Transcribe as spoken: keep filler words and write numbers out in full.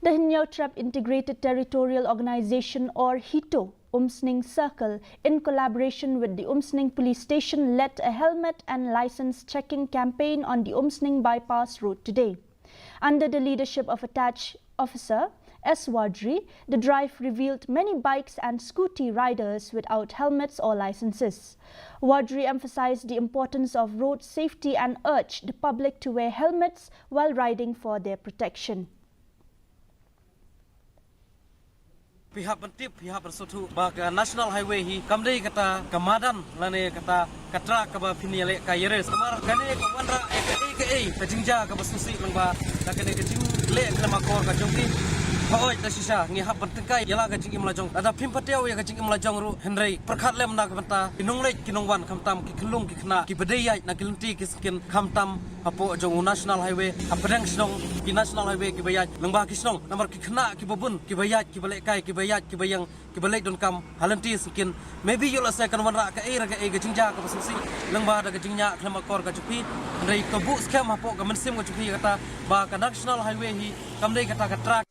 The Hynñiewtrep Integrated Territorial Organization, or HITO, Umsning Circle, in collaboration with the Umsning Police Station, led a helmet and license checking campaign on the Umsning Bypass Road today. Under the leadership of attached officer S Wadri, the drive revealed many bikes and scooty riders without helmets or licenses. Wadri emphasized the importance of road safety and urged the public to wear helmets while riding for their protection. Phi hap ban tip, phi hap ban sngewthuh ba ka National Highway hi kam dei kata ka madan lane kata ka track kaba phin ïaleh ka ïa race. Namar kane ka wanrah ïa kaei kaei ka jingjia kaba sngewsih lyngba da kane ka jingleh khlem akor ka jong ki. Hooid, da shisha ngi hap ban tyngkai ïa la ka jingim la jong. Lada phim patiaw ïa ka jingim la jong ruh, hynrei pyrkhat lem na ka bynta ki nongleit ki nongwan, khamtam ki khyllung ki khynnah kiba dei ïaid na ki lynti ki syngkien, khamtam hapoh jong u National Highway, hapdeng shnong ki National Highway kiba ïaid lyngba ki shnong. Namar ki khynnah kiba bun kiba ïaid, kiba lehkai, kiba ïaid, kiba ïeng, kiba leit donkam ha lynti syngkien. Maybe ïoh lehse kan wanrah kaei re kaei ka jingjia kaba sngewsih lyngba da ka jingñiah khlem akor ka jong phi. Hynrei to buh skhem hapoh ka mynsiem ka jong phi ïa kata ba ka National Highway hi kam dei kata ka track.